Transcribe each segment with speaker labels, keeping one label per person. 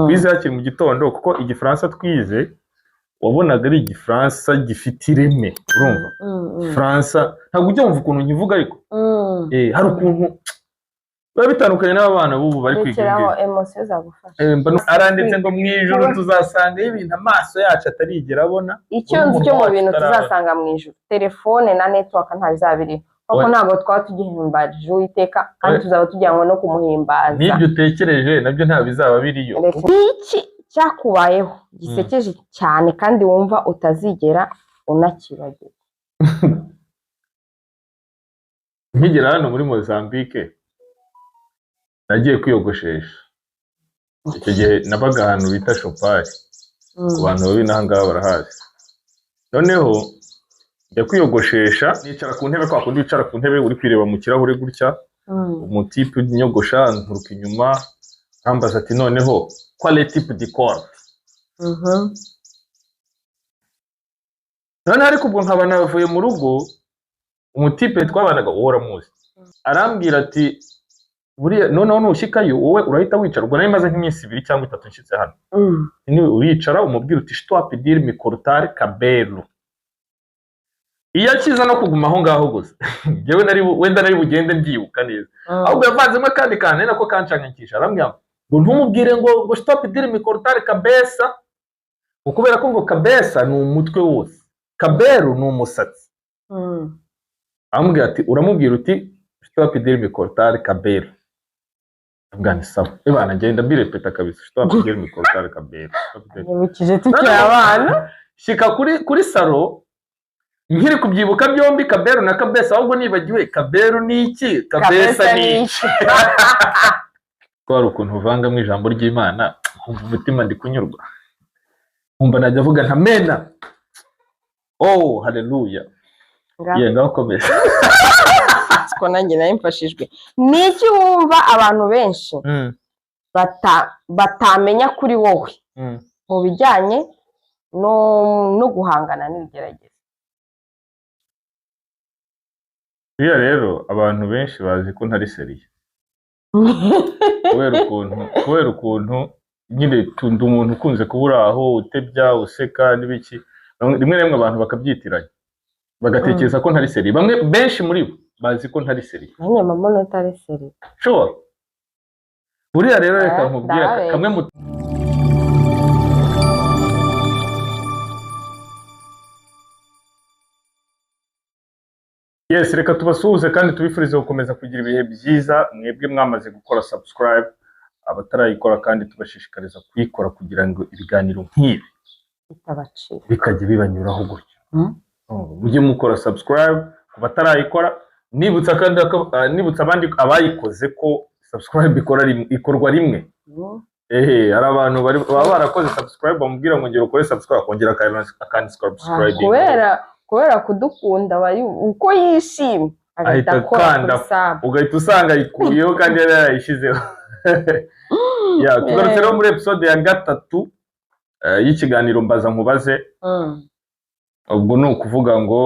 Speaker 1: Twize hakiri mu gitondo kuko igifaransa twize wabonaga ari igifaransa gifite ireme, urumva? Igifaransa ntabwo ujya wumva ukuntu nkivuga, ariko hari ukuntu biba bitandukanye n'abana b'ubu bari kwiga.
Speaker 2: Rekeraho, émotion zagufasha.
Speaker 1: Aranditse ngo mu ijuru tuzasangayo ibintu amaso yacu atarigera abona.
Speaker 2: Icyo nzi cyo mu
Speaker 1: wacu
Speaker 2: bintu
Speaker 1: utarabona.
Speaker 2: Tuzasanga mu ijuru, telefone na network ntabizaba biriho, kuko ntabwo twaba tugihimbarije Uwiteka kandi tuzaba tujyanwe no kumuhimbaza.
Speaker 1: N'ibyo utekereje nabyo nta bizaba biriyo.
Speaker 2: Iki cyakubayeho gisekeje cyane kandi wumva utazigera unakibagirwa?
Speaker 1: Nkigera hano muri Mozambique nagiye kwiyogoshesha. Icyo gihe nabaga ahantu bita Shopari, ku bantu babi n'aha ngaha barahazi. Noneho njya kwiyogoshesha, nicara ku ntebe kwa kundi wicara ku ntebe uri kwireba mu kirahure gutya. Umutipe unyogosha nturuka inyuma arambaza ati: "Noneho quel type de corps?" Noneho ariko ubwo nkaba navuye mu rugo, umutipe twabanaga wowe uramuzi, arambwira ati: "Buriya noneho nushyikayo wowe urahita wicara." Ubwo nari maze nk'iminsi 2 cyangwa 3 nshyitse hano. Ni uricara umubwira uti: "Je dois pedir me cortar cabelo." Iyo akiza no kuguma aho ngaho gusa, njyewe wenda nari bugende mbyibuka neza. Ahubwo yavanzemo akandi kantu ari nako kanshanganyikisha, arambwira ngo ntumubwire ngo "Je dois pedir me cortar cabeça", ngo kubera ko ngo cabeça ni umutwe wose, cabelo ni umusatsi. Aramubwira ati: "Uramubwira uti 'Je dois pedir me cortar cabelo.'" Ndamubwira nti: "Sawa." Ebana ngenda mbirepeta kabisa: "Je dois pedir me cortar cabelo."
Speaker 2: Nyibukije tukiri abana.
Speaker 1: Shika kuri salon nkiri kubyibuka byombi, cabelo na cabeça, ahubwo nibagiwe cabelo ni iki, cabeça ni iki, ko hari ukuntu uvangamo ijambo ry'Imana nkumva umutima ndi kunyurwa, nkumva najya avuga nka mena, oh haleluya. Ye, ngaho komeza.
Speaker 2: Ko nanjye nari mfashijwe. Ni iki wumva abantu benshi batamenya kuri wowe mu bijyanye no guhangana n'ibigeragezo?
Speaker 1: Buriya rero abantu benshi bazi ko ntari sérieux kubera ukuntu nyine ndi umuntu ukunze kuba uri aho utebya, useka n'ibiki. Rimwe na rimwe abantu bakabyitiranya, bagatekereza ko ntari sérieux. Bamwe, benshi muri bo bazi ko ntari sérieux.
Speaker 2: Nanjye mbona utari sérieux.
Speaker 1: Sure. Buriya rero reka
Speaker 2: Eh,
Speaker 1: nkubwire
Speaker 2: ndababeshya.
Speaker 1: kamwe mu Yes, reka tubasuhuze kandi tubifurize gukomeza kugira ibihe byiza, mwebwe mwamaze gukora subscribe, abatarayikora kandi tubashishikariza kuyikora kugira ngo ibiganiro nk'ibi
Speaker 2: bitabacika,
Speaker 1: bikajya bibanyuraho gutyo. Mujye mukora subscribe ku batarayikora. Nibutsa kandi nibutsa abandi abayikoze ko subscribe ikorwa rimwe. Ehe, hari abantu baba barakoze subscribe, bamubwira ngo ngera ukore subscribe, akongera akansubscribe.
Speaker 2: Kubera kudukunda, aba uko yishimye agahita
Speaker 1: Ahita
Speaker 2: akora
Speaker 1: akanda.
Speaker 2: kuri sub.
Speaker 1: Ugahita usanga ayikuyeho kandi yari yarayishyizeho. Ya, tugarutse rero muri episode ya gatatu y'ikiganiro Mbaza Nkubaze. Ubwo ni ukuvuga ngo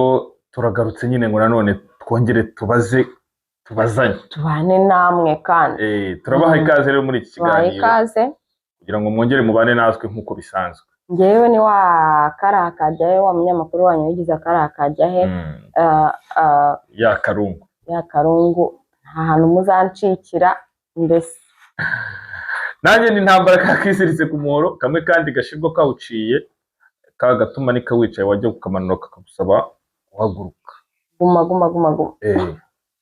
Speaker 1: turagarutse nyine ngo nanone twongere tubaze, tubazanye.
Speaker 2: Tubane namwe kandi.
Speaker 1: Turabaha ikaze rero muri iki
Speaker 2: Tubahaye
Speaker 1: kiganiro
Speaker 2: ikaze.
Speaker 1: kugira ngo mwongere mubane natwe nk'uko bisanzwe.
Speaker 2: Ngewe ni wa kariya kajya he, wa munyamakuru wanyu wigize akariya kajya he.
Speaker 1: Ya karungu.
Speaker 2: Ya karungu, nta hantu muzancikira mbese.
Speaker 1: Nanjye ni intambara kakiziritse ku muhoro kamwe kandi gashirwa kawuciye, kagatuma nikawicaye wajya kukamanura kakagusaba guhaguruka.
Speaker 2: Guma guma guma guma.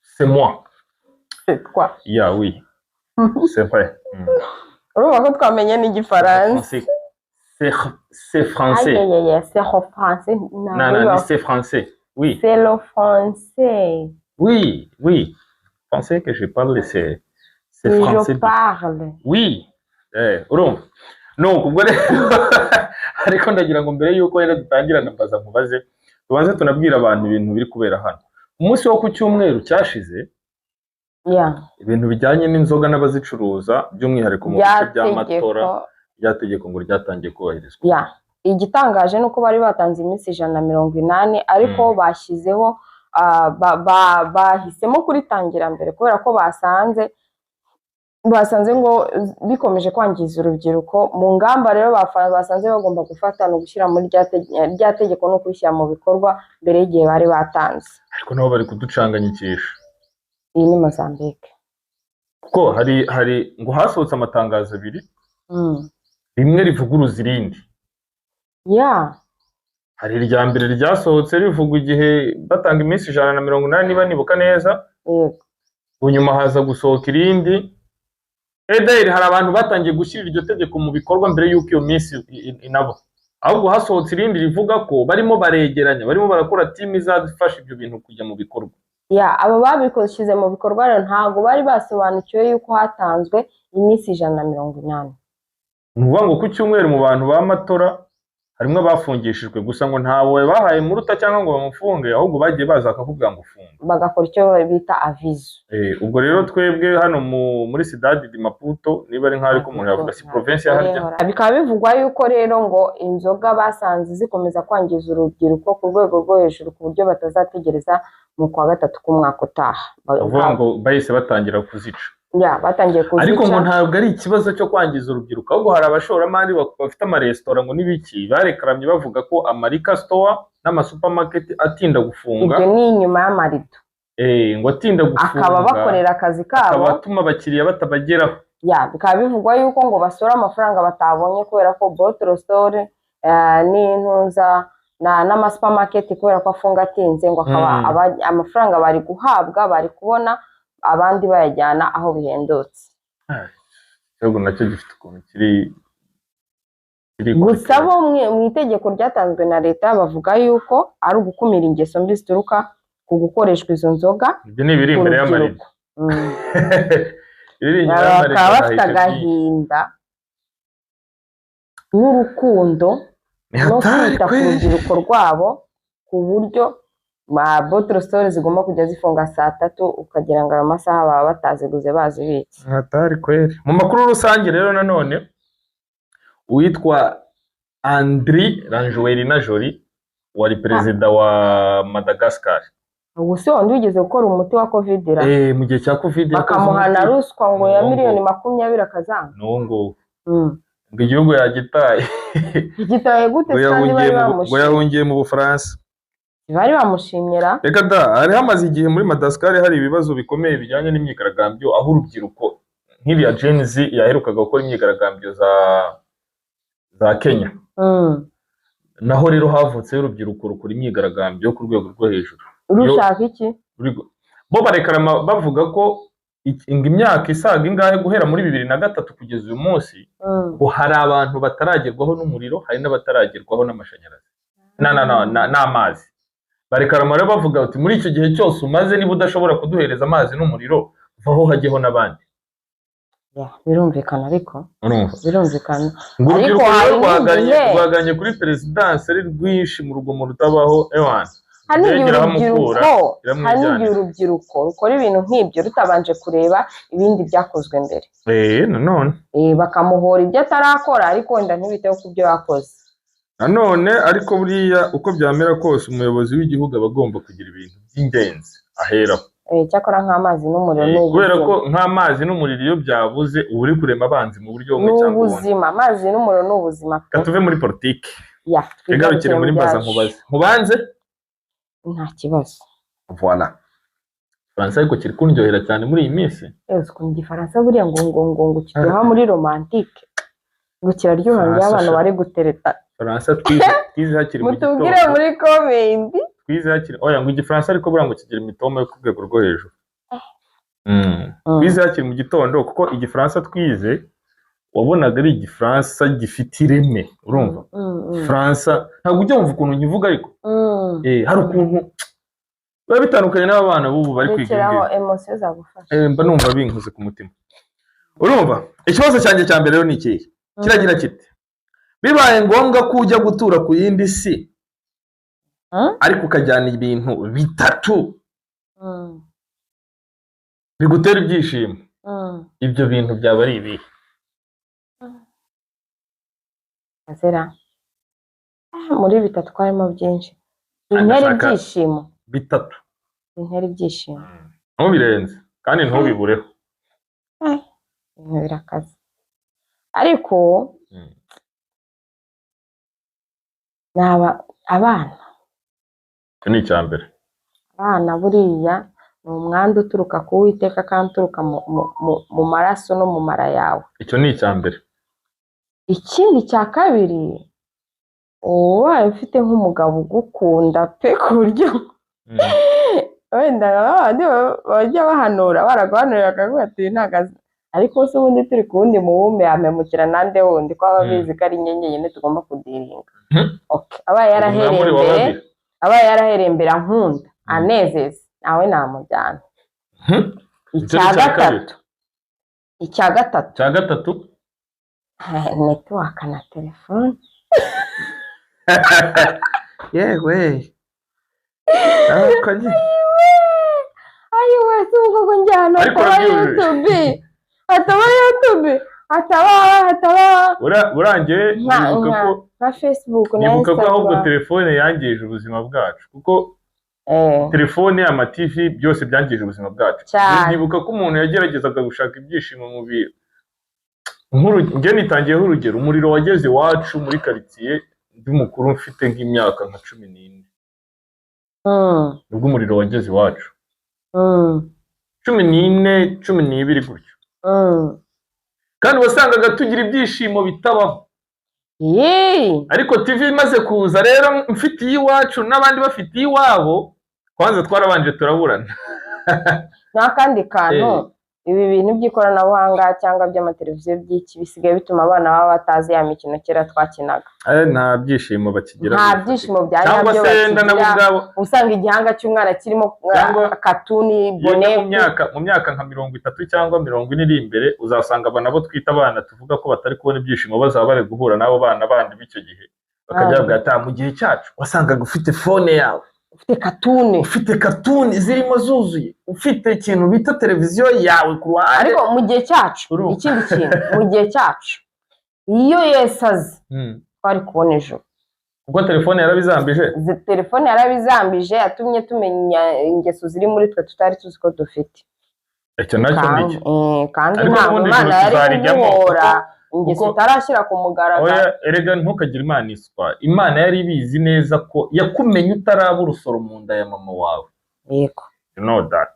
Speaker 1: C'est moi.
Speaker 2: C'est toi.
Speaker 1: Ya, oui, c'est vrai.
Speaker 2: Urumva ko twamenye n'igifaransa.
Speaker 1: Français. C'est français.
Speaker 2: Ayayaya, c'est le français.
Speaker 1: Non, non, mais c'est français. Oui.
Speaker 2: C'est le français.
Speaker 1: Oui, oui. Français que je parle, c'est
Speaker 2: Je
Speaker 1: français.
Speaker 2: parle.
Speaker 1: Oui. Urumva. Nuko ubwo rero, ariko ndagira ngo mbere yuko rero dutangira na Mbaza Nkubaze, tubanze tunabwira abantu ibintu biri kubera hano. Umunsi wo ku cyumweru cyashize, ibintu bijyanye n'inzoga n'abazicuruza, by'umwihariko mu bice by'amatora,
Speaker 2: Rya
Speaker 1: rya tegeko ngo ryatangiye kubahirizwa.
Speaker 2: Ya, igitangaje ni uko bari batanze iminsi 180, ariko bashyizeho bahisemo kuritangira mbere kubera ko basanze Basanze ngo bikomeje kwangiza urubyiruko. Mu ngamba rero basanze bagomba gufata ni ugushyira muri rya tegeko no kurishyira mu bikorwa mbere y'igihe bari batanze.
Speaker 1: Ariko nabo bari kuducanganyikisha.
Speaker 2: Iyi ni Mozambique.
Speaker 1: Kuko hari ngo hasohotse amatangazo abiri, rimwe rivuguruza irindi. Hari irya mbere ryasohotse rivuga igihe batanga iminsi 180 niba nibuka neza, nyuma haza gusohoka irindi. Ederi hari abantu batangiye gushyira iryo tegeko mu bikorwa mbere y'uko iyo minsi inaba, ahubwo hasohotse irindi rivuga ko barimo baregeranya, barimo barakora team izafasha ibyo bintu kujya mu bikorwa.
Speaker 2: Ya, abo babishyize mu bikorwa rero ntabwo bari basobanukiwe yuko hatanzwe iminsi 180.
Speaker 1: Ni ukuvuga ngo ku cyumweru mu bantu b'amatora harimo abafungishijwe, gusa ngo ntawe bahaye muruta cyangwa ngo bamufunge, ahubwo bagiye baza bakakubwira ngo ufunge,
Speaker 2: bagakora icyo bita aviso.
Speaker 1: Ubwo rero twebwe hano muri Cidade de Maputo, niba ari nk'aho ariko umuntu yavuga si province ya harya.
Speaker 2: Bikaba bivugwa yuko rero ngo inzoga basanze zikomeza kwangiza urubyiruko ku rwego rwo hejuru, ku buryo batazategereza mu kwa gatatu k'umwaka utaha.
Speaker 1: Uvuga ngo bahise batangira kuzica.
Speaker 2: Ya, batangiye kuzica.
Speaker 1: Ariko ngo ntabwo ari ikibazo cyo kwangiza urubyiruko, ahubwo hari abashoramari bafite amaresitora ngo n'ibiki barekaramye bavuga ko amarika store n'amasupamaketi atinda gufunga.
Speaker 2: Ibyo ni inyuma y'amarido.
Speaker 1: Ngo atinda gufunga,
Speaker 2: akaba bakorera akazi kabo,
Speaker 1: akaba atuma abakiriya batabageraho.
Speaker 2: Ya, bikaba bivugwa yuko ngo basora amafaranga batabonye kubera ko bottle store n'intuza n'amasupamaketi kubera ko afunga atinze, ngo akaba amafaranga bari guhabwa bari kubona abandi bayajyana aho bihendutse.
Speaker 1: Igihugu nacyo gifite ukuntu kiri.
Speaker 2: Gusa bo mu itegeko ryatanzwe na leta bavuga yuko ari ugukumira ingeso mbi zituruka ku gukoreshwa izo nzoga.
Speaker 1: Ibyo ni ibiri imbere y'amarido.
Speaker 2: Bakaba bafite agahinda n'urukundo no kwita ku rubyiruko rwabo, ku buryo bottle store zigomba kujya zifunga saa 3, ukagira ngo ayo masaha baba bataziguze bazibitse.
Speaker 1: Hatari kweri. Mu makuru rusange rero nanone uwitwa Andry Rajoelina Jolie wari perezida wa Madagascar.
Speaker 2: Ubu se wundi wigeze gukora umuti wa Covid ra?
Speaker 1: Mu gihe cya Covid
Speaker 2: bakamuhana ruswa ngo ya miliyoni 20 akazanga.
Speaker 1: N'uwo nguwo. Ngo igihugu yagitaye.
Speaker 2: Gitaye gute kandi bari bamushimye?
Speaker 1: Ngo yahungiye mu Bufaransa.
Speaker 2: Bari bamushimira.
Speaker 1: Reka da, hari hamaze igihe muri Madagascar hari ibibazo bikomeye bijyanye n'imyigaragambyo, aho urubyiruko nk'iriya Gen Z yaherukaga gukora imyigaragambyo za Kenya. Naho rero havutse urubyiruko rukora imyigaragambyo ku rwego rwo hejuru.
Speaker 2: Rushaka iki?
Speaker 1: Bo barekarama bavuga ko imyaka isaga ingahe guhera muri 2003 kugeza uyu munsi, ngo hari abantu bataragerwaho n'umuriro, hari n'abataragerwaho n'amashanyarazi n'amazi. Barekarama rero bavuga bati muri icyo gihe cyose umaze niba udashobora kuduhereza amazi n'umuriro, vaho hajyeho n'abandi.
Speaker 2: Birumvikana ariko. Birumvikana.
Speaker 1: Ariko rwaganye kuri perezidansi ari rwinshi mu rugomo rutabaho ewana.
Speaker 2: Hari n'igihe urubyiruko rukora ibintu nk'ibyo rutabanje kureba ibindi byakozwe mbere.
Speaker 1: Nanone.
Speaker 2: Bakamuhora ibyo atarakora ariko wenda ntibiteho ku byo yakoze.
Speaker 1: Nanone ariko buriya uko byamera kose umuyobozi w'igihugu aba agomba kugira ibintu by'ingenzi aheraho.
Speaker 2: Cyakora nk'amazi n'umuriro ni ubuzima.
Speaker 1: Kubera ko nk'amazi n'umuriro iyo byabuze uba uri kurema abanzi mu buryo bumwe cyangwa ubundi.
Speaker 2: Ni ubuzima, amazi n'umuriro ni ubuzima.
Speaker 1: Reka tuve muri politiki. Twigarukire muri mbaza nkubaze. Nkubanze?
Speaker 2: Nta kibazo.
Speaker 1: Voilà. Igifaransa ariko kiri kundyohera cyane muri iyi minsi.
Speaker 2: Ukuntu igifaransa buriya ngo ngo ngo ngo kiryoha muri romantike. Ngo kiraryoha iyo abantu bari gutereta.
Speaker 1: Igifaransa twize hakiri mu gitondo.
Speaker 2: Mutubwire muri comment.
Speaker 1: Twize hakiri oya ngo igifaransa ariko buriya ngo kigira imitoma yo ku rwego rwo hejuru. Twize hakiri mu gitondo kuko igifaransa twize wabonaga ari igifaransa gifite ireme, urumva? Igifaransa ntabwo ujya wumva ukuntu nkivuga ariko hari ukuntu biba bitandukanye n'abana b'ubu bari kwiga
Speaker 2: emotion zagufasha.
Speaker 1: Mba numva binkoze ku mutima. Urumva? Ikibazo cyanjye cya mbere rero ni ikihe? Kiragira kiti bibaye ngombwa ko ujya gutura ku yindi si ariko ukajyana ibintu bitatu bigutera ibyishimo, ibyo bintu byaba ari ibihe?
Speaker 2: Azera muri bitatu twarimo byinshi bintera ibyishimo
Speaker 1: bitatu
Speaker 2: bintera ibyishimo
Speaker 1: ntubirenze kandi ntubibureho.
Speaker 2: Ibintu birakaze, ariko naba abana.
Speaker 1: Icyo ni icya mbere.
Speaker 2: Abana buriya ni umwandu uturuka ku Uwiteka kandi uturuka mu maraso no mu mara yawe.
Speaker 1: Icyo ni icya mbere.
Speaker 2: Ikindi cya kabiri, ubaye ufite nk'umugabo ugukunda pe, ku buryo wenda babandi bajya bahanura, baraguhanurira bakavuga ati ntabwo azi, ariko se ubundi turi ku wundi mubumbe yampemukira nande wundi, ko aba abizi ko ari njye njyenyine tugomba kudiringa. Okay. Abaye yarahereye
Speaker 1: Muri wa
Speaker 2: imbere,
Speaker 1: babiri.
Speaker 2: abaye yarahereye imbere ankunda anezeza, nawe namujyana.
Speaker 1: Icyo
Speaker 2: Icya
Speaker 1: ni icya kabiri.
Speaker 2: gatatu, icya gatatu,
Speaker 1: Icya gatatu.
Speaker 2: Network na telefone.
Speaker 1: Yewe, ariko nyine
Speaker 2: Ayiwe, si ubwo ko njyana
Speaker 1: Ariko
Speaker 2: hataba
Speaker 1: urabyujuje.
Speaker 2: YouTube, hataba YouTube, hataba
Speaker 1: Burangiye nibuka ko
Speaker 2: nka Facebook na
Speaker 1: nibuka ko ahubwo
Speaker 2: Instagram.
Speaker 1: telefone yangije ubuzima bwacu, kuko telefone, ama TV, byose byangije ubuzima bwacu.
Speaker 2: Cyane.
Speaker 1: Nibuka ko umuntu yageragezaga gushaka ibyishimo mu bintu, njye nitangiyeho urugero, umuriro wageze iwacu muri karitsiye ndi mukuru, mfite nk'imyaka nka 14, nibwo umuriro wageze iwacu, 14, 12 gutyo, kandi wasangaga tugira ibyishimo bitabaho. Ariko TV imaze kuza rero, mfite iy'iwacu n'abandi bafite iy'iwabo, kwanza twarabanje turaburana.
Speaker 2: N'akandi kantu, ibi bintu by'ikoranabuhanga cyangwa by'amateleviziyo by'iki bisigaye bituma abana baba batazi ya mikino kera twakinaga.
Speaker 1: Nta byishimo bakigira.
Speaker 2: Nta byishimo bya
Speaker 1: Cyangwa
Speaker 2: nyabyo
Speaker 1: se wenda nabo
Speaker 2: bakigira.
Speaker 1: ubwabo
Speaker 2: Usanga igihanga cy'umwana kirimo
Speaker 1: Cyangwa
Speaker 2: katuni
Speaker 1: iyo
Speaker 2: bone.
Speaker 1: Mu myaka nka 30 cyangwa 40 iri imbere, uzasanga aba nabo twita abana, tuvuga ko batari kubona ibyishimo, bazaba bari guhura n'abo bana bandi b'icyo gihe, bakajya bavuga ati: "Ah, mu gihe cyacu wasangaga ufite phone yawe,
Speaker 2: ufite katuni,
Speaker 1: ufite katuni zirimo zuzuye, ufite ikintu bita televiziyo yawe ku ruhande."
Speaker 2: Ariko mu gihe cyacu,
Speaker 1: Urumva?
Speaker 2: ikindi kintu, mu gihe cyacu iyo Yesu azi, twari kubona ijuru.
Speaker 1: Kuko telefone yarabizambije.
Speaker 2: Izi telefone yarabizambije, yatumye tumenya ingeso ziri muri twe tutari tuzi ko dufite.
Speaker 1: Icyo nacyo ni cyo.
Speaker 2: Kandi
Speaker 1: Ariko
Speaker 2: ntabwo
Speaker 1: n'ubundi
Speaker 2: Imana
Speaker 1: ijuru
Speaker 2: yari
Speaker 1: tuzarijyamo,
Speaker 2: kumuhora ingeso utarashyira ku mugaragaro.
Speaker 1: Oya, erega ntukagire Imana iswa. Imana yari ibizi neza ko yakumenye utaraba urusoro mu nda ya mama wawe. You know that.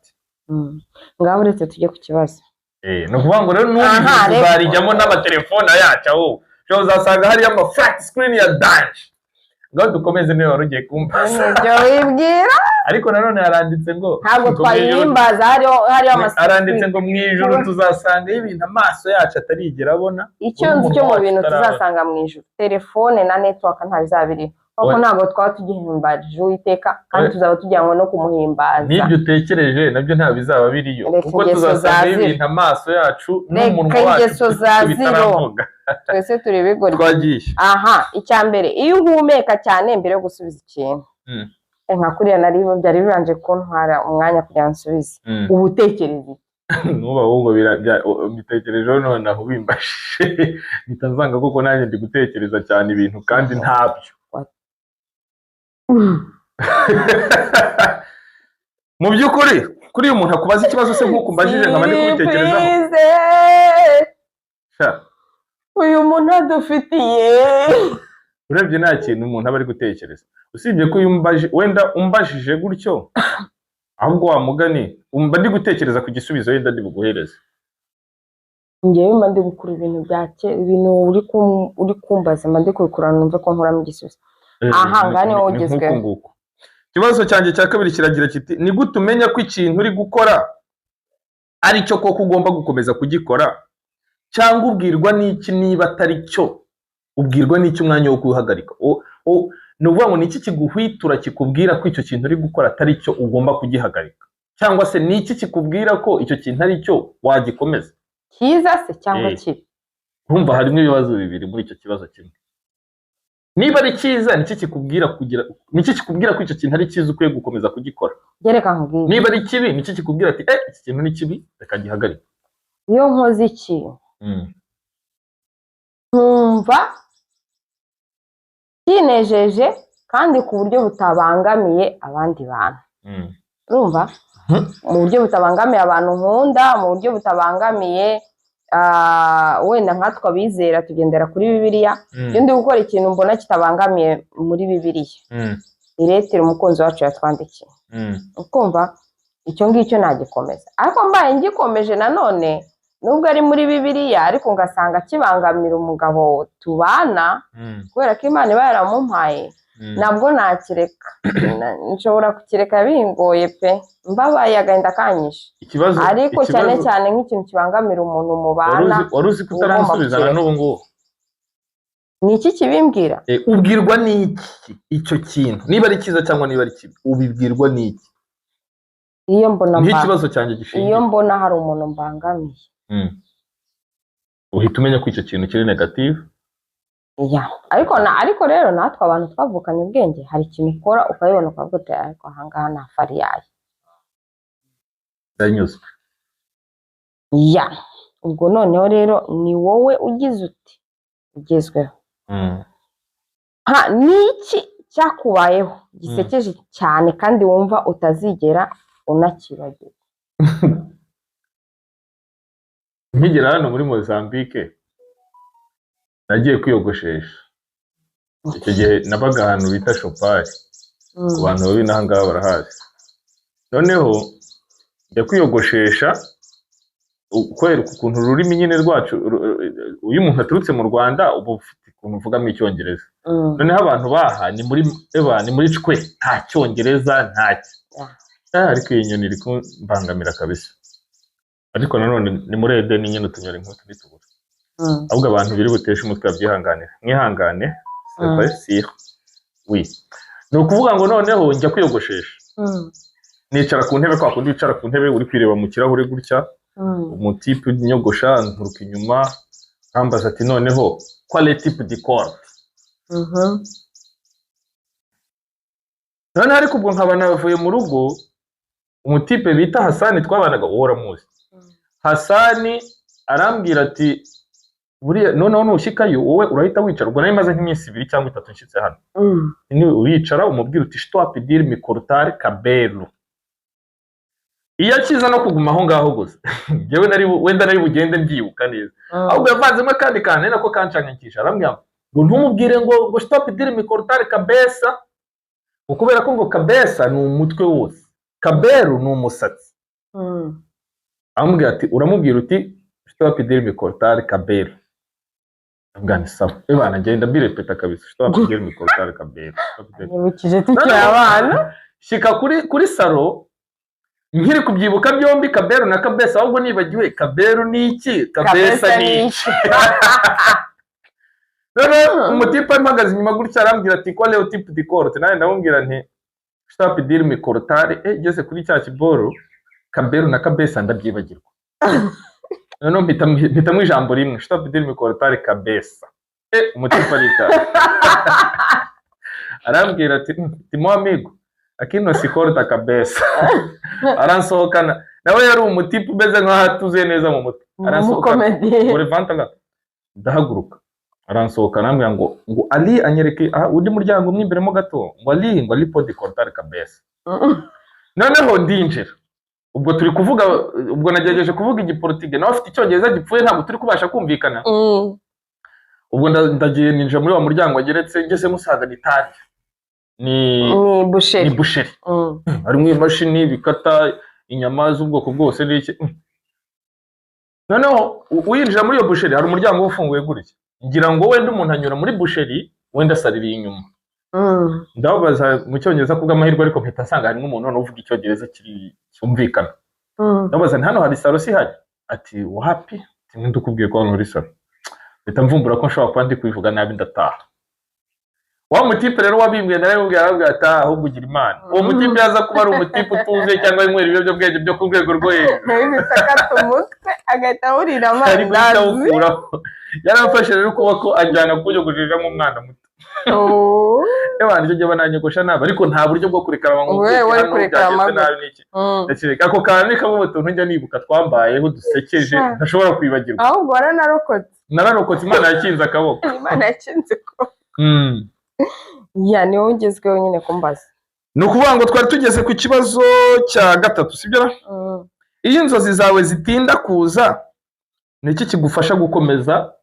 Speaker 2: Ngaho uretse tujye ku kibazo.
Speaker 1: Ni ukuvuga ngo rero n'ubu
Speaker 2: Aha,
Speaker 1: ijuru tuzarijyamo n'amatelefone yacu, aho ushobora uzasanga hariyo ama flat screen ya danger. Ngaho dukomeze niba wari ugiye kumbaza.
Speaker 2: Nibyo wibwira.
Speaker 1: Ariko nanone haranditse ngo
Speaker 2: Ntabwo
Speaker 1: ngo mu ijuru-
Speaker 2: twayihimbaza hariho
Speaker 1: Haranditse
Speaker 2: amascreen.
Speaker 1: ngo mu ijuru tuzasangayo ibintu amaso yacu atarigera abona,
Speaker 2: Icyo nzi cyo,
Speaker 1: n'umunwa
Speaker 2: mu
Speaker 1: wacu
Speaker 2: bintu
Speaker 1: utarabona.
Speaker 2: tuzasanga mu ijuru, telefone na network nta bizaba biriho, kuko
Speaker 1: Oya.
Speaker 2: ntabwo twaba tugihimbarije Uwiteka kandi
Speaker 1: Oya.
Speaker 2: tuzaba tujyanwe no kumuhimbaza.
Speaker 1: N'ibyo utekereje nabyo nta bizaba biriyo,
Speaker 2: Reka
Speaker 1: kuko
Speaker 2: ingeso za
Speaker 1: tuzasangayo
Speaker 2: zero.
Speaker 1: ibintu amaso yacu
Speaker 2: Reka
Speaker 1: n'umunwa wacu
Speaker 2: ingeso za zero.
Speaker 1: bitaravuga.
Speaker 2: Twese turi ibigoryi.
Speaker 1: Twagiye.
Speaker 2: Aha, icya mbere, iyo uhumeka cyane mbere yo gusubiza ikintu, nka kuriya nari byari bibanje kuntwara umwanya kugira ngo nsubize, uba utekereza iki?
Speaker 1: N'ubu ahubwo mbitekerejeho noneho ubimbashije, mpita nsanga koko nanjye ndi gutekereza cyane ibintu kandi ntabyo. Mu by'ukuri, kuri uyu muntu akubaza ikibazo se nk'uko umbajije, nkaba ndi kubitekerezaho.
Speaker 2: Surprise!
Speaker 1: Sha,
Speaker 2: Uyu muntu adufitiye.
Speaker 1: Urebye nta kintu umuntu aba ari gutekereza, usibye ko iyo wenda umbajije gutyo, ahubwo wa mugani umba ndi gutekereza ku gisubizo wenda ndi buguhereze.
Speaker 2: Njyewe mba ndi gukura ibintu bya kera, ibintu uri kumbaza mba ndi kubikura numve ko nkuramo igisubizo. Aha, ngaha niho
Speaker 1: Ni
Speaker 2: ugezweho.
Speaker 1: nk'uku nguku. Ikibazo cyanjye cya kabiri kiragira kiti: ni gute umenya ko ikintu uri gukora ari cyo koko ugomba gukomeza kugikora, cyangwa ubwirwa n'iki niba atari cyo? Ubwirwa n'iki umwanya wo kuwuhagarika? Ni ukuvuga ngo ni iki kiguhwitura kikubwira ko icyo kintu uri gukora atari cyo, ugomba kugihagarika, cyangwa se ni iki kikubwira ko icyo kintu ari cyo, wagikomeza?
Speaker 2: Cyiza se cyangwa kibi?
Speaker 1: Urumva harimo ibibazo bibiri muri icyo kibazo kimwe. Niba ari cyiza, ni iki kikubwira kugira, ni iki kikubwira ko icyo kintu ari cyiza, ukwiye gukomeza kugikora?
Speaker 2: Reka nkubwire.
Speaker 1: Niba ari kibi, ni iki kikubwira ati: "Eh, iki kintu ni kibi, reka gihagarike"?
Speaker 2: Iyo nkoze ikintu nkumva kinejeje kandi ku buryo butabangamiye abandi bantu, urumva, mu buryo butabangamiye abantu nkunda, mu buryo butabangamiye Wenda nkatwe abizera tugendera kuri Bibiliya. Iyo ndi gukora ikintu mbona kitabangamiye muri Bibiliya, iretire umukunzi wacu yatwandikiye, ukumva icyo ngicyo nagikomeza. Ariko mbaye ngikomeje nanone, nubwo ari muri Bibiliya, ariko ngasanga kibangamira umugabo tubana, kubera ko Imana iba yaramumpaye, nabwo nakireka. Nshobora kukireka bingoye pe, mbabaye, agahinda kanyishe.
Speaker 1: Ikibazo
Speaker 2: Ariko cyane
Speaker 1: ikibazo
Speaker 2: cyane nk'ikintu kibangamira umuntu
Speaker 1: wari
Speaker 2: mubana,
Speaker 1: wari uzi ko
Speaker 2: ugomba
Speaker 1: utaransubiza na
Speaker 2: kukireka.
Speaker 1: n'ubu ngubu.
Speaker 2: Ni iki kibimbwira?
Speaker 1: Ubwirwa n'iki icyo kintu, niba ari cyiza cyangwa niba ari kibi, ubibwirwa n'iki?
Speaker 2: Iyo mbona
Speaker 1: Niho ikibazo cyanjye gishingiye.
Speaker 2: Iyo mbona hari umuntu mbangamiye.
Speaker 1: Uhita umenya ko icyo kintu kiri negative.
Speaker 2: Ya, ariko rero natwe abantu twavukanye ubwenge, hari ikintu ukora ukabibona, ukavuga uti: "Ariko ahangaha nta fariyaye."
Speaker 1: Ndanyuzwe.
Speaker 2: Ya, ubwo noneho rero ni wowe ugize uti ugezweho. Ha, ni iki cyakubayeho gisekeje cyane kandi wumva utazigera unakibagirwa?
Speaker 1: Nkigera hano muri Mozambique, nagiye kwiyogoshesha. Icyo gihe nabaga ahantu bita Shopari, ku bantu babi n'aha ngaha barahazi. Noneho njya kwiyogoshesha, kubera ukuntu ururimi nyine rwacu, iyo umuntu aturutse mu Rwanda uba ufite ukuntu uvugamo icyongereza. Noneho abantu baha ni muri eba ni muri cwe, nta cyongereza, ntacyo. Ariko iyi nyoni iri kumbangamira kabisa. Ariko nanone ni muri Edeni nyine, utunyoni nk'utu ntitubura. Ahubwo abantu biri buteshe umutwe babyihanganira, mwihangane. C'est vrai, sûr, oui. Ni ukuvuga ngo noneho njya kwiyogoshesha, nicara ku ntebe, kwa kundi wicara ku ntebe uri kwireba mu kirahure gutya. Umutipe unyogosha nturuka inyuma, arambaza ati: "Noneho quel type de corte?" Noneho ariko ubwo nkaba navuye mu rugo, umutipe bita Hasani twabanaga, wowe uramuzi, Hasani, arambwira ati: "Buriya noneho nushyikayo, wowe urahita wicara." Ubwo nari maze nk'iminsi 2 cyangwa 3 nshyitse hano. Ni uricara umubwira uti: "Estou a pedir me cortar cabelo." Iyo akiza no kuguma aho ngaho gusa, njyewe wenda nari bugende mbyibuka neza. Ahubwo yavanzemo akandi kantu ari nako kanshanganyikisha, arambwira ngo ntumubwire ngo "Estou a pedir me cortar cabeça", ngo kubera ko ngo cabeça ni umutwe wose, cabelo ni umusatsi. Aramubwira ati: "Uramubwira uti 'Estou a pedir me cortar cabelo.'" Ndamubwira nti: "Sawa." Ebana, ngenda mbirepeta kabisa: "Estou a pedir me cortar cabelo."
Speaker 2: Nyibukije tukiri abana.
Speaker 1: Shika kuri salon, nkiri kubyibuka byombi, cabelo na cabeça, ahubwo nibagiwe cabelo ni iki, cabeça ni iki. Noneho umutipe mpagaze inyuma gutya arambwira ati: "Qual é o tipo de corte?" Nanjye ndamubwira nti: "Estou a pedir me cortar." Ngeze kuri cya kiboro cabelo na cabeça, ndabyibagirwa. Noneho mpitamo ijambo rimwe: "Estou a pedir me cortar cabeça." Umutipe arika arambwira ati: "Timo amigo, aqui não se corta cabeça." Aransohokana. Nawe yari umutipe umeze nkaho atuzuye neza mu mutwe. Aransohokana
Speaker 2: Umukomedi.
Speaker 1: ngo: "Levanta lá." Ndahaguruka, aransohokana, arambwira ngo ali, anyereke undi muryango mo imbere mo gato, ngo ali, ngo ali pode cortar cabeça. Noneho ndinjira. Ubwo turi kuvuga, ubwo nagerageje kuvuga igiportige, nawe afite icyongereza gipfuye, ntabwo turi kubasha kumvikana. Ubwo ndagiye, ninjira muri wa muryango wageretse, ngezemo usanga ni tari ni
Speaker 2: Ni boucherie.
Speaker 1: Ni boucherie. Harimo imashini bikata inyama z'ubwoko bwose n'iki. Noneho uyinjira muri iyo boucherie, hari umuryango uba ufunguye gutya, ngira ngo wenda umuntu anyura muri boucherie, wenda asaririye inyuma. Ndababaza mu cyongereza kubw'amahirwe, ariko mpita nsanga harimo umuntu noneho uvuga icyongereza kiri cyumvikana. Ndabaza nti: "Hano hari salon si ihari?" Ati: "Wapi." Ati: "Ndukubwiye ko hano hari salon." Mpita mvumbura ko nshobora kuba ndi kubivuga nabi, ndataha. Wa mutipe rero wabimbwiye, nawe arabwira ati: "Ah, ahubwo ugira Imana." Uwo mutipe yaza kuba ari umutipe utuzuye cyangwa winywera ibiyobyabwenge byo ku rwego rwo hejuru,
Speaker 2: Yahise akata umutwe, agahita awurira
Speaker 1: ari guhita
Speaker 2: amandazi.
Speaker 1: awukuraho. Yaramfashe rero ukuboko, anjyana kunyogoshesha nk'umwana muto.
Speaker 2: Oh.
Speaker 1: Ebana, icyo gihe bananyogosha nabi, ariko nta buryo bwo kurekarama ngo
Speaker 2: Wewe
Speaker 1: mvuge
Speaker 2: wari
Speaker 1: hano
Speaker 2: kurekarama
Speaker 1: byagenze
Speaker 2: gute?
Speaker 1: nabi n'iki. Ndakeka ako kantu ni kamwe mu tuntu njya nibuka twambayeho dusekeje,
Speaker 2: Sha.
Speaker 1: ntashobora kwibagirwa.
Speaker 2: Ahubwo waranarokotse.
Speaker 1: Nararokotse, Imana yakinze akaboko.
Speaker 2: Imana yakinze ko. Ya, ni wowe ugezweho nyine kumbaza.
Speaker 1: Ni ukuvuga ngo twari tugeze ku kibazo cya gatatu, sibyo? Iyo inzozi zawe zitinda kuza. Ni iki kigufasha gukomeza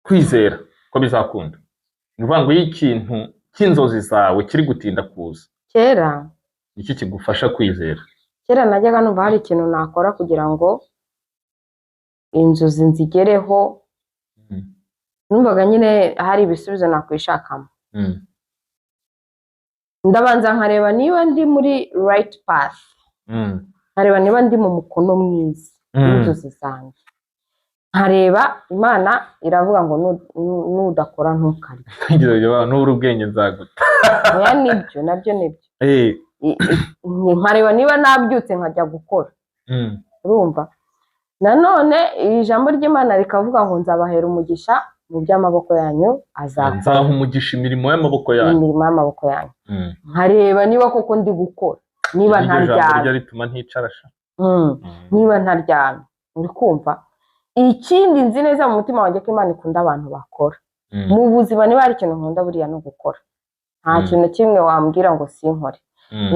Speaker 1: kwizera ko bizakunda? Ni ukuvuga ngo iyo ikintu cy'inzozi zawe kiri gutinda kuza,
Speaker 2: Kera
Speaker 1: ni iki kigufasha kwizera?
Speaker 2: Kera najyaga numva hari ikintu nakora kugira ngo inzozi nzigereho. Numvaga nyine hari ibisubizo nakwishakamo. Ndabanza nkareba niba ndi muri right path, nkareba niba ndi mu mukono mwiza w'inzozi zanjye, nkareba Imana iravuga ngo nudakora ntukarye.
Speaker 1: Ngira ngo nubura ubwenge nzaguta.
Speaker 2: Oya, nibyo, nabyo nibyo. Nkareba niba nabyutse nkajya gukora. Urumva nanone iri jambo ry'Imana rikavuga ngo nzabahera umugisha mu by'amaboko yanyu azakora.
Speaker 1: Nzaha umugisha imirimo y'amaboko yanyu.
Speaker 2: Imirimo y'amaboko yanyu. Nkareba niba koko ndi gukora, niba
Speaker 1: Iryo jambo
Speaker 2: ntaryamye.
Speaker 1: Rijya rituma nticarasha.
Speaker 2: Niba ntaryamye, uri kumva? Ikindi, nzi neza mu mutima wanjye ko Imana ikunda abantu bakora. Mu buzima niba hari ikintu nkunda buriya no gukora, nta kintu kimwe wambwira ngo sinkore.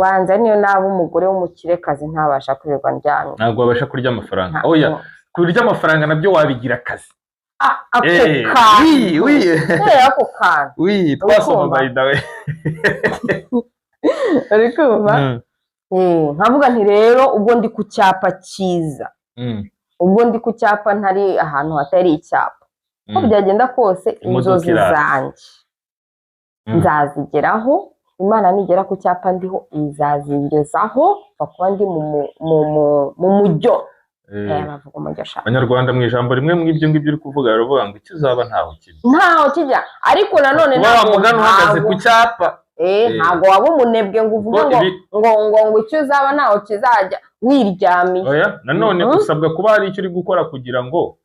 Speaker 2: Banza niyo naba umugore w'umukirekazi ntabasha kwirirwa ndyamye.
Speaker 1: Ntabwo wabasha kurya amafaranga. Oya, kurya amafaranga nabyo wabigira akazi.
Speaker 2: Ah, ako kantu.
Speaker 1: Oui, oui.
Speaker 2: Ako kantu.
Speaker 1: Oui, twasoma.
Speaker 2: Urikumva?
Speaker 1: By the way.
Speaker 2: Uri kumva? Nkavuga nti rero ubwo ndi ku cyapa cyiza, ubwo ndi ku cyapa, ntari ahantu hatari icyapa, uko byagenda kose
Speaker 1: Imodoka
Speaker 2: inzozi
Speaker 1: iraza.
Speaker 2: zanjye nzazigeraho. Imana nigera ku cyapa ndiho izazingezaho, mfa kuba ndi mu mujyo. Bavuga umujyo sha.
Speaker 1: Abanyarwanda mu ijambo rimwe mu ibyo ngibyo uri kuvuga baravuga ngo icyo uzaba ntaho kijya.
Speaker 2: Ntaho kijya, ariko nanone
Speaker 1: Kuba wa
Speaker 2: ntabwo
Speaker 1: mugani uhagaze ku cyapa.
Speaker 2: Ntabwo waba umunebwe ngo uvuge
Speaker 1: Kuko
Speaker 2: ngo ngo icyo uzaba ntaho kizajya wiryamiye.
Speaker 1: Oya, nanone usabwa kuba hari icyo uri gukora kugira ngo,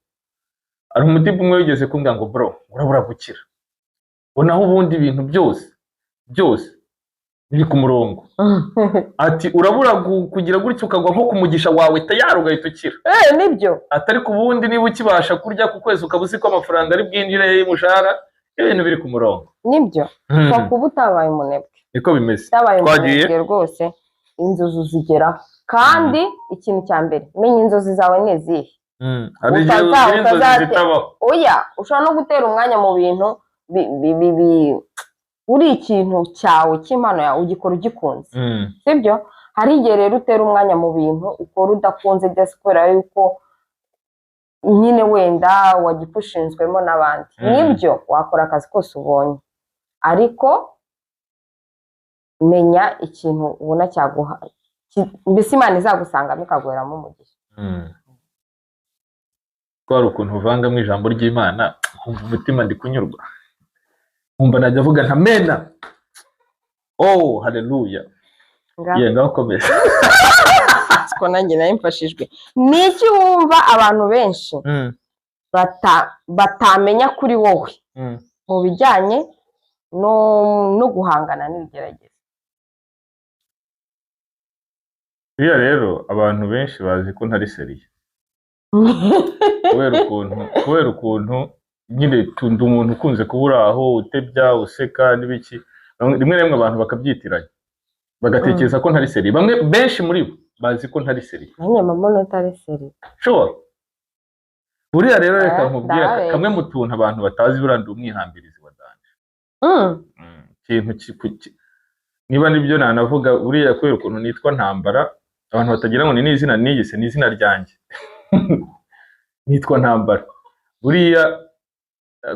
Speaker 1: hari umutipe umwe wigeze kumbwira ngo bro, urabura gukira, ngo naho ubundi ibintu byose byose biri ku murongo, ati urabura kugira gutya ukagwa nko ku mugisha wawe, tayari ugahita ukira.
Speaker 2: Nibyo.
Speaker 1: Atari ku bundi niba ukibasha kurya ku kwezi, ukaba uzi ko amafaranga ari bwinjire y'umushahara, ibintu biri ku murongo.
Speaker 2: Nibyo, upfa kuba utabaye umunebwe.
Speaker 1: Niko bimeze.
Speaker 2: Utabaye
Speaker 1: Twagiye.
Speaker 2: umunebwe rwose inzozi uzigeraho. Kandi ikintu cya mbere, menya inzozi zawe ni izihe.
Speaker 1: Hari igihe ugira inzozi zitabaho.
Speaker 2: Oya, ushobora no gutera umwanya mu bintu uri ikintu cyawe cy'impano yawe ugikora ugikunze. Sibyo? Hari igihe rero utera umwanya mu bintu ukora udakunze, just kubera yuko nyine wenda wagipushinzwemo n'abandi. Nibyo, wakora akazi kose ubonye, ariko menya ikintu ubona cyaguha mbese Imana izagusangamo ikaguheramo umugisha.
Speaker 1: Ko hari ukuntu uvangamo ijambo ry'Imana nkumva umutima ndi kunyurwa, nkumva najya avuga nka mena, oh haleluya.
Speaker 2: Ngaho.
Speaker 1: Ye, ngaho komeza.
Speaker 2: Siko nanjye nari mfashijwe. Ni iki wumva abantu benshi batamenya kuri wowe mu bijyanye no guhangana n'ibigeragezo?
Speaker 1: Buriya rero abantu benshi bazi ko ntari sérieux kubera ukuntu nyine ndi umuntu ukunze kuba uri aho utebya, useka n'ibiki. Rimwe na rimwe abantu bakabyitiranya, bagatekereza ko ntari sérieux. Bamwe, benshi muri bo bazi ko ntari sérieux.
Speaker 2: Nanjye mama utari sérieux.
Speaker 1: Sure. Buriya rero reka nkubwire
Speaker 2: Ndabeshya.
Speaker 1: kamwe mu tuntu abantu batazi: buriya ndi umwihambirizi wa danger. Ikintu niba nibyo nanavuga, buriya kubera ukuntu nitwa Ntambara, abantu batagira ngo ni n'izina niyise, ni izina ryanjye, nitwa Ntambara. Buriya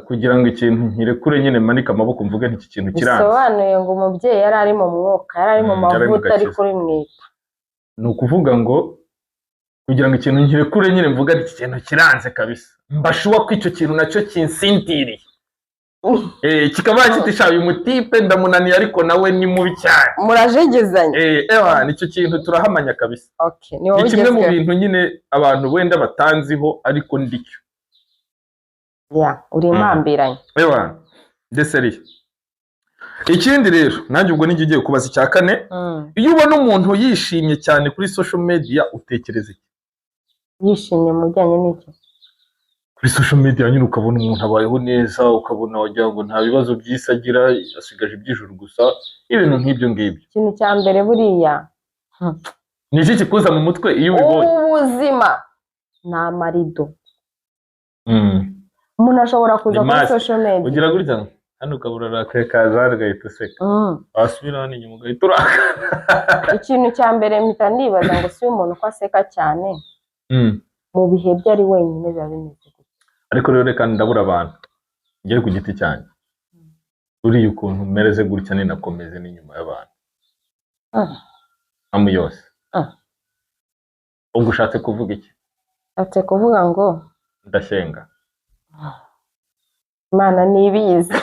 Speaker 1: kugira ngo ikintu nkirekure nyine, manike amaboko mvuge nti iki kintu kiranze.
Speaker 2: Bisobanuye ngo umubyeyi yari ari mu mwuka, yari ari mu
Speaker 1: Yari ari mu
Speaker 2: mavuta, ari
Speaker 1: gakiza.
Speaker 2: kuri mwita.
Speaker 1: Ni ukuvuga ngo kugira ngo ikintu nkirekure nyine mvuga nti iki kintu kiranze kabisa, mbashuwa ko icyo kintu nacyo kinsindiriye, kikaba kitisha uyu mutipe ndamunaniye, ariko nawe ni mubi cyane.
Speaker 2: Murajegezanya.
Speaker 1: Ewa, nicyo kintu turahamanya kabisa.
Speaker 2: Okay, ni wowe
Speaker 1: Ni kimwe mu
Speaker 2: ugezweho.
Speaker 1: bintu nyine abantu wenda batanziho, ariko ndicyo.
Speaker 2: Ya, uri impambiranye.
Speaker 1: Ewa, ndeseriye. Ikindi rero nanjye ubwo nijye ugiye kubaza icya kane. Iyo ubona umuntu yishimye cyane kuri social media utekereza iki?
Speaker 2: Yishimye mu bijyanye n'iki?
Speaker 1: Kuri social media nyine ukabona umuntu abayeho neza, ukabona wagira ngo nta bibazo by'isi agira, asigaje iby'ijuru gusa, ibintu nk'ibyo ngibyo.
Speaker 2: Ikintu cya mbere buriya,
Speaker 1: Ni iki kikuza mu mutwe iyo ubibonye?
Speaker 2: Ubu buzima ni amarido. Umuntu ashobora kuza
Speaker 1: Ni
Speaker 2: kuri
Speaker 1: mask.
Speaker 2: social media.
Speaker 1: Ugira gutya hano ukabura urarakaye, kaza hano ugahita useka, wasubira hano inyuma ugahita urakara.
Speaker 2: Ikintu cya mbere mpita nibaza ngo si umuntu ko aseka cyane, mu bihe bye ari wenyine biba bimeze gute?
Speaker 1: Ariko rero reka ndabura abantu ngere ku giti cyanjye, uriya ukuntu mereze gutya ninakomeze n'inyuma y'abantu amu yose. Ubwo ushatse kuvuga iki?
Speaker 2: Nshatse kuvuga ngo
Speaker 1: Ndashyenga.
Speaker 2: Imana ntibizi,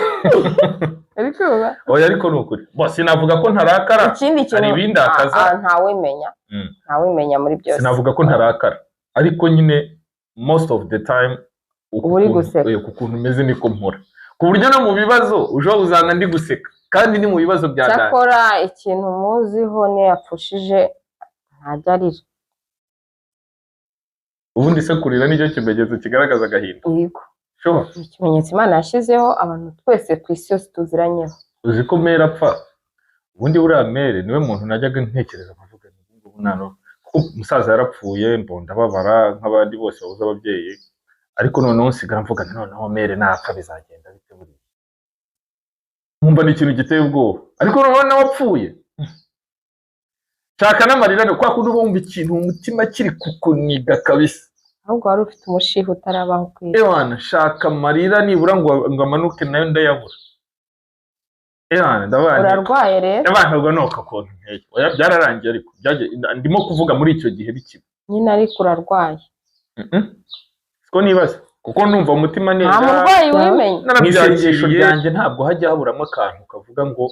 Speaker 2: ariko
Speaker 1: Oya, ariko ni ukuri bo sinavuga ko ntarakara.
Speaker 2: Ikindi kintu
Speaker 1: Hari ibindakaza.
Speaker 2: Ntawimenya. Ntawimenya muri byose.
Speaker 1: Sinavuga ko ntarakara, ariko nyine most of the time
Speaker 2: Uba uri guseka.
Speaker 1: Uku kuntu umeze niko mpora, ku buryo no mu bibazo ushobora gusanga ndi guseka kandi ni mu bibazo bya data.
Speaker 2: Cyakora ikintu muziho, niyo yapfushije ntajya arira.
Speaker 1: Ubundi se kurira nicyo kimenyetso kigaragaza agahinda?
Speaker 2: Yego.
Speaker 1: Sure.
Speaker 2: Ni ikimenyetso Imana yashyizeho, abantu twese ku isi yose tuziranyeho.
Speaker 1: Uzi ko mère apfa, ubundi buriya mère niwe muntu najyaga ntekereza nkavuga nti ubu ngubu nta kuko umusaza yarapfuye mbona ndababara nk'abandi bose babuze ababyeyi, ariko noneho nsigara mvuga nti noneho mère napfa bizagenda bite? Buriya nkumva ni ikintu giteye ubwoba, ariko noneho nawe apfuye nshaka n'amarira, ni kwa kundi uba wumva ikintu mu mutima kiri kukuniga kabisa.
Speaker 2: Ahubwo wari ufite umushiha utarabaho ku isi.
Speaker 1: Ewana, shaka amarira nibura ngo amanuke nayo ndayabura. Ewana, ndabana
Speaker 2: Urarwaye rero.
Speaker 1: Abantu ubwo ni uko kuntu nteye. Oya, byararangiye, ariko ndimo kuvuga muri icyo gihe bikiba.
Speaker 2: Nyine ariko urarwaye.
Speaker 1: Siko nibaza kuko numva umutima neza.
Speaker 2: Nta murwayi wimenya.
Speaker 1: Mu isengesho ryanjye ntabwo hajya haburamo akantu kavuga ngo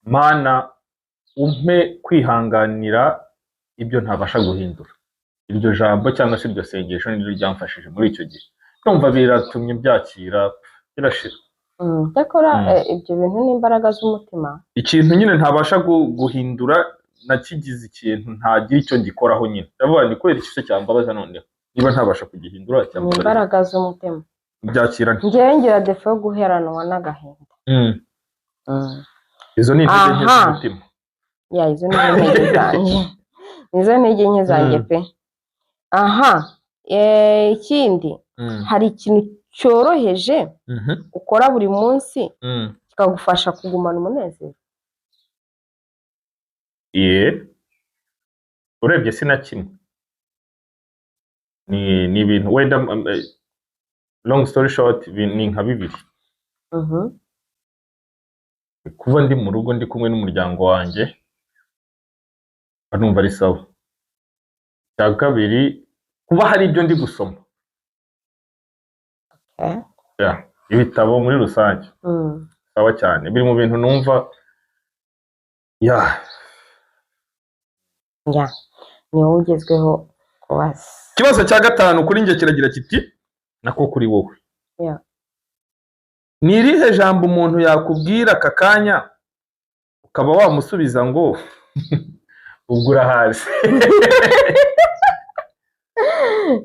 Speaker 1: Mana umpe kwihanganira ibyo ntabasha guhindura. Iryo jambo cyangwa se iryo sengesho niryo ryamfashije muri icyo gihe, numva biratumye byakira birashira.
Speaker 2: Cyakora ibyo bintu ni imbaraga z'umutima.
Speaker 1: Ikintu nyine ntabasha guhindura nakigize ikintu ntagira icyo ngikoraho nyine, ndavuga ni kubera iki se cyambabaza noneho niba ntabasha kugihindura?
Speaker 2: Ni
Speaker 1: Cyambabaza
Speaker 2: imbaraga z'umutima.
Speaker 1: Byakira nti
Speaker 2: Njyewe ngira défaut yo guheranwa n'agahinda.
Speaker 1: Izo ni intege nke z'umutima.
Speaker 2: Ya, izo ni intege zanjye, izo ntege nke zanjye pe. Aha, ikindi, hari ikintu cyoroheje ukora buri munsi kikagufasha kugumana umunezero?
Speaker 1: Ye, urebye si na kimwe, ni ibintu wenda long story short, ni nka bibiri. Kuba ndi mu rugo ndi kumwe n'umuryango wanjye mba numva ari sawa. Icya kabiri, kuba hari ibyo ndi gusoma. Yeah, ibitabo muri rusange. Sawa cyane, biri mu bintu numva ya.
Speaker 2: Ya, ni wowe ugezweho kubaza.
Speaker 1: Ikibazo cya gatanu kuri njye kiragira kiti, nako kuri wowe: Ni irihe jambo umuntu yakubwira aka kanya ukaba wamusubiza ngo ubwo urahazi?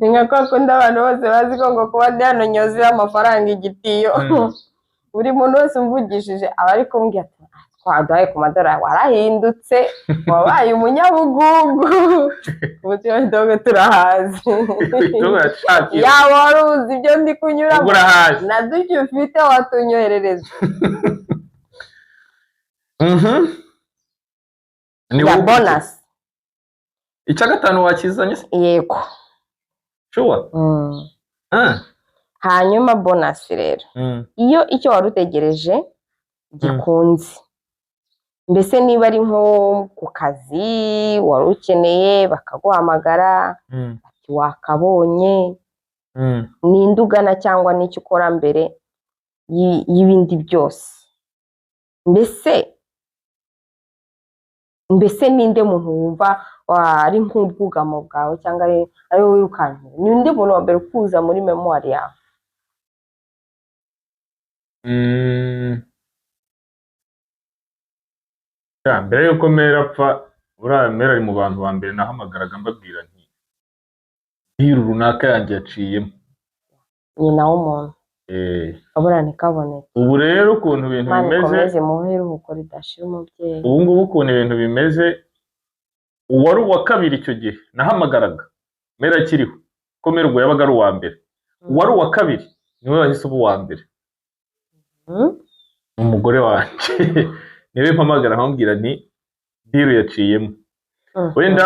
Speaker 2: Ni nka kwa kundi abantu bose bazi ko ngo kuba ndi hano nyozeho amafaranga igitiyo. Buri muntu wese umvugishije aba ari kumbwira ati: "Ah, twaduhaye ku madorari, warahindutse, wabaye umunyabugugu, ubu tuba turahazi." Yaba wari uzi ibyo ndi kunyuramo,
Speaker 1: Ubwo urahazi.
Speaker 2: na duke ufite watunyoherereza.
Speaker 1: Ni
Speaker 2: Ya
Speaker 1: wowe.
Speaker 2: Bonus.
Speaker 1: Icya gatanu wakizanye se?
Speaker 2: Yego.
Speaker 1: Sure. Ah.
Speaker 2: Hanyuma bonus rero, iyo icyo wari utegereje gikunze, mbese niba ari nko ku kazi wari ukeneye bakaguhamagara ati wakabonye, ninde ugana cyangwa n'icyo ukora mbere y'ibindi byose? Mbese ninde muntu wumva ari nk'ubwugamo bwawe cyangwa ari wowe wirukankira? Ninde muntu wa mbere ukuza muri mémoire yawe?
Speaker 1: Ya, mbere yuko mère apfa, uriya mère ari mu bantu ba mbere nahamagaraga mbabwira nti deal runaka yanjye yaciyemo.
Speaker 2: Nyina w'umuntu kabura ntikaboneke.
Speaker 1: Ubu rero ukuntu ibintu
Speaker 2: Imana
Speaker 1: bimeze,
Speaker 2: ikomeze muhe iruhuko ridashira umubyeyi.
Speaker 1: Ubu ngubu ukuntu ibintu bimeze, uwari uwa kabiri icyo gihe nahamagaraga mère akiriho, ko mère ubwo yabaga ari uwa mbere. Uwari uwa kabiri niwe wahise uba uwa mbere. Umugore wanjye niwe mpamagara nkamubwira nti deal yaciyemo. Wenda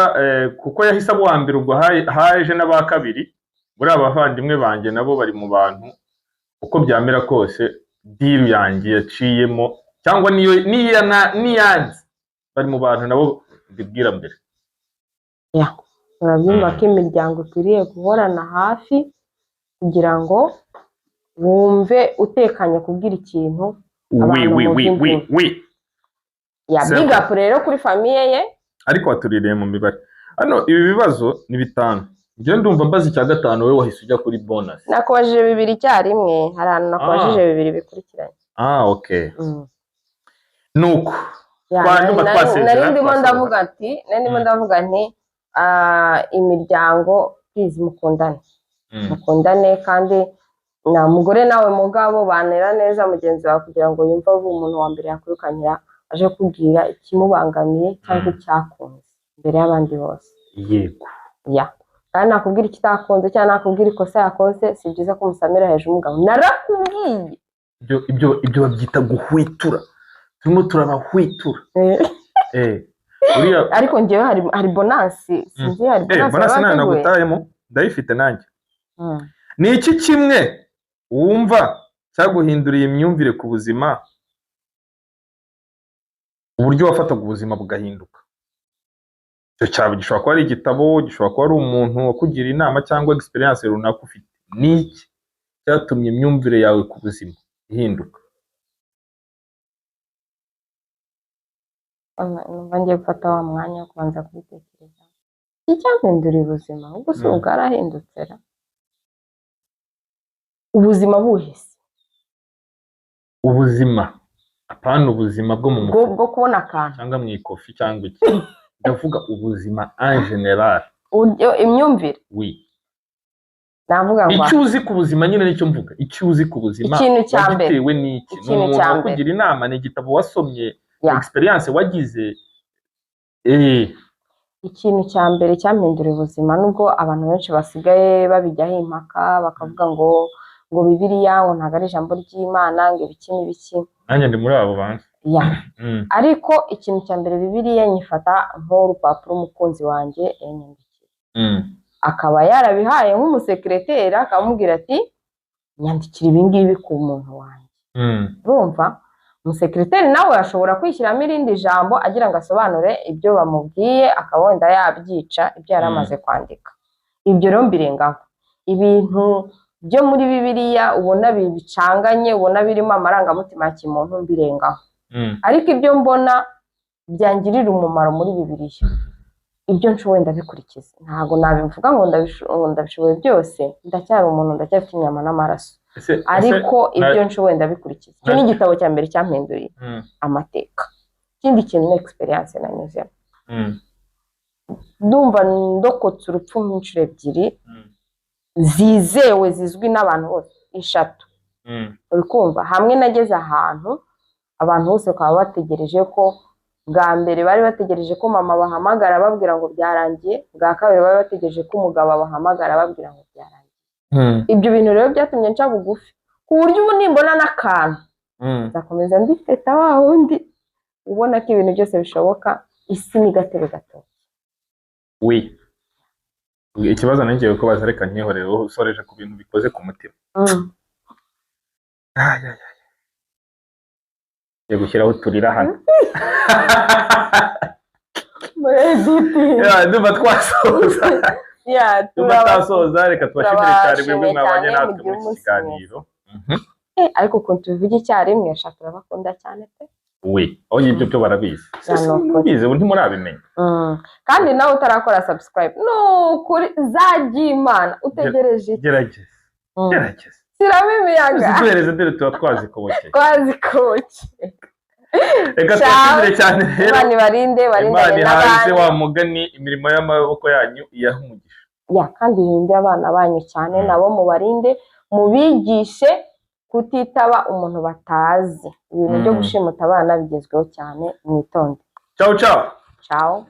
Speaker 1: kuko yahise aba uwa mbere, ubwo haje n'aba kabiri. Muri aba bavandimwe banjye nabo bari mu bantu, uko byamera kose deal yanjye yaciyemo cyangwa niyo niya niyanze, bari mu bantu nabo mbibwira mbere.
Speaker 2: Ya, urabyumva ko imiryango ikwiriye guhorana hafi kugira ngo wumve utekanye kubwira ikintu
Speaker 1: wi
Speaker 2: abantu
Speaker 1: wi
Speaker 2: mu
Speaker 1: wi wi
Speaker 2: by'ukuri.
Speaker 1: Wi.
Speaker 2: Ya.
Speaker 1: C'est
Speaker 2: Big up rero kuri famille ye.
Speaker 1: Ariko watuririye mu mibare hano, ibi bibazo ni bitanu, njyewe ndumva mbaza icya gatanu, wowe wahise ujya kuri bonus.
Speaker 2: Nakubajije bibiri icyarimwe, hari ahantu nakubajije bibiri bikurikiranye.
Speaker 1: Ah, okay. Nuko
Speaker 2: Ya,
Speaker 1: ndumva twasezera,
Speaker 2: nari ndimo
Speaker 1: twasoza.
Speaker 2: ndavuga ati, nari ndimo ndavuga nti imiryango, please, mukundane. Mukundane, kandi na mugore nawe mugabo banera neza mugenzi wawe kugira ngo yumve ari umuntu wa mbere yakwirukankira aje kubwira ikimubangamiye cyangwa icyakunze imbere y'abandi bose. Ya, kandi nakubwira ikitakunze cyangwa nakubwira ikosa yakoze, si byiza ko umusamira hejuru umugabo narakubwiye.
Speaker 1: Ibyo babyita guhwitura, turimo turabahwitura. Uriya
Speaker 2: Ariko ngewe hari bonus, sinzi, hari bonus
Speaker 1: bonus
Speaker 2: baba
Speaker 1: nayo
Speaker 2: bateguye.
Speaker 1: Nagutayemo ndayifite nanjye. Ni iki kimwe wumva cyaguhinduriye imyumvire ku buzima, uburyo wafataga ubuzima bugahinduka? Icyo cyaba gishobora kuba ari igitabo, gishobora kuba ari umuntu wakugira inama cyangwa experience runaka ufite. Ni iki cyatumye imyumvire yawe ku buzima ihinduka?
Speaker 2: Numva ngiye gufata wa mwanya wo kubanza kubitekereza icyampinduriye ubuzima. Ubwo si bwarahindutse ra? Ubuzima buhise?
Speaker 1: Ubuzima, apana ubuzima bwo mu
Speaker 2: bwo
Speaker 1: mufuka
Speaker 2: bwo kubona akantu
Speaker 1: cyangwa mu ikofi cyangwa iki. Ndavuga ubuzima en général.
Speaker 2: Imyumvire.
Speaker 1: Oui.
Speaker 2: Navuga ngo
Speaker 1: Icyo uzi ku buzima nyine nicyo mvuga, icyo uzi ku buzima
Speaker 2: Ikintu cya mbere.
Speaker 1: wagitewe n'iki? Ni
Speaker 2: Ikintu
Speaker 1: umuntu
Speaker 2: cya mbere.
Speaker 1: wakugira inama, ni igitabo wasomye,
Speaker 2: Ya.
Speaker 1: experience wagize?
Speaker 2: Ikintu cya mbere cyampinduriye ubuzima, nubwo abantu benshi basigaye babijyaho impaka bakavuga ngo Bibiliya ngo ntabwo ari ijambo ry'Imana, ngo ibiki n'ibiki.
Speaker 1: Nanjye ndi muri abo bantu.
Speaker 2: Ya. Ariko ikintu cya mbere, Bibiliya nyifata nk'urupapuro umukunzi wanjye yanyandikiye, akaba yarabihaye nk'umusekereteri, akamubwira ati nyandikira ibi ngibi ku muntu wanjye. Urumva umusekereteri nawe ashobora kwishyiramo irindi jambo agira ngo asobanure ibyo bamubwiye, akaba wenda yabyica ibyo yari amaze kwandika. Ibyo rero mbirengaho, ibintu byo muri Bibiliya ubona bicanganye, ubona birimo amarangamutima ya kimuntu, mbirengaho. Ariko ibyo mbona byangirira umumaro muri Bibiliya, ibyo nshoboye ndabikurikiza. Ntabwo nabivuga ngo ngo ndabishoboye byose, ndacyari umuntu, ndacyafite inyama n'amaraso. Ariko ibyo nshoboye ndabikurikiza. Icyo ni igitabo cya mbere cyampinduriye amateka. Ikindi kintu ni experience nanyuzemo. Ndumva ndokotse urupfu nk'inshuro ebyiri zizewe, zizwi n'abantu bose, eshatu. Uri kumva, hamwe nageze ahantu abantu bose bakaba bategereje ko, bwa mbere bari bategereje ko mama bahamagara babwira ngo byarangiye, bwa kabiri bari bategereje ko umugabo abahamagara babwira ngo byarangiye. Ibyo bintu rero byatumye nca bugufi, ku buryo ubu nimbona n'akantu nzakomeza ndifeta wa wundi ubona ko ibintu byose bishoboka, isi ni gatebe gato.
Speaker 1: Oui. Ikibazo ngiye kubaza, reka nkihorere, wowe usoreje ku bintu bikoze ku mutima. Ay, ay, ay. Ngiye gushyiraho uturira hano.
Speaker 2: Muri editing.
Speaker 1: Ya, ndumva twasoza.
Speaker 2: Ya,
Speaker 1: Ndumva twasoza, reka tubashimire cyane mwebwe
Speaker 2: turabashimiye
Speaker 1: mwabanye
Speaker 2: cyane,
Speaker 1: natwe
Speaker 2: mugire
Speaker 1: muri iki
Speaker 2: umunsi.
Speaker 1: kiganiro.
Speaker 2: Ariko ukuntu tubivuga icyarimwe sha, turabakunda cyane pe.
Speaker 1: We, aho ibyo byo barabizi.
Speaker 2: Ya, ni ukuri.
Speaker 1: Mubizi ubu, ntimurabimenya.
Speaker 2: Kandi nawe utarakora subscribe, ni ukuri zajya Imana utegereje iki?
Speaker 1: Gerageza. Gerageza.
Speaker 2: Shyiramo imiyaga.
Speaker 1: Uzituhereze dore tuba twazikobokeye.
Speaker 2: Twazikoke.
Speaker 1: Reka
Speaker 2: Ciao.
Speaker 1: tubashimire cyane rero.
Speaker 2: Imana ibarinde,
Speaker 1: Imana
Speaker 2: barindane
Speaker 1: ihaze
Speaker 2: n'abandi.
Speaker 1: wa mugani imirimo y'amaboko yanyu iyahe umugisha.
Speaker 2: Ya, kandi irinde abana banyu cyane. Nabo mubarinde, mubigishe kutitaba umuntu batazi. Ibintu byo gushimuta abana bigezweho cyane, mwitonde.
Speaker 1: Ciao ciao.
Speaker 2: Ciao.